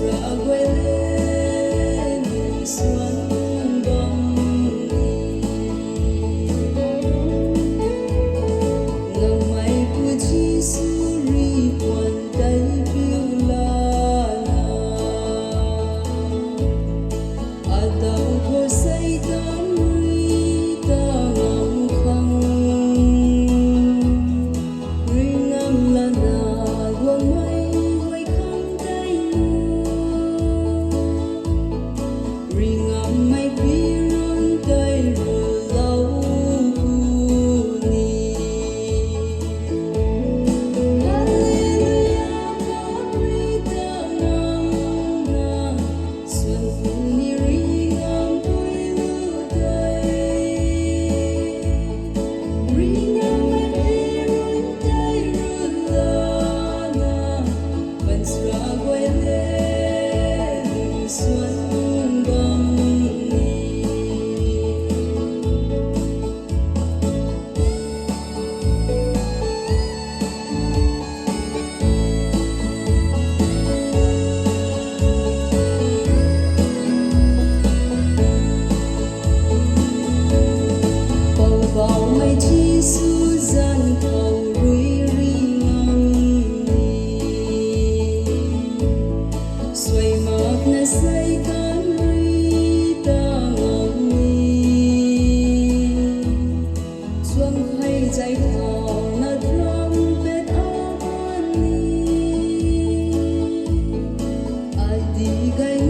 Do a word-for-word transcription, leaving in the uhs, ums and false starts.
Ravguay le, swan bam ni. Ngamei Pu Jisu rui puan tei piu lana, adau khou Seitaan rui ta ngam khang, rui ngam lana guangmei guay khang tei nu, rui ngammei pi run tei rulou puni. Hallelujah, Poubauhmei ta ngamna, swan puni rui ngam pui lu tei. Rui ngammei pi run tei rulana, baanchara guay le, swan bam ni. Poubauhmei Jisu zanc khou rui rui ngam ni. Suai makna Seitaan rui ta ngam ni. Chuang hei zai thauna trumpet a pan ni. Adi gay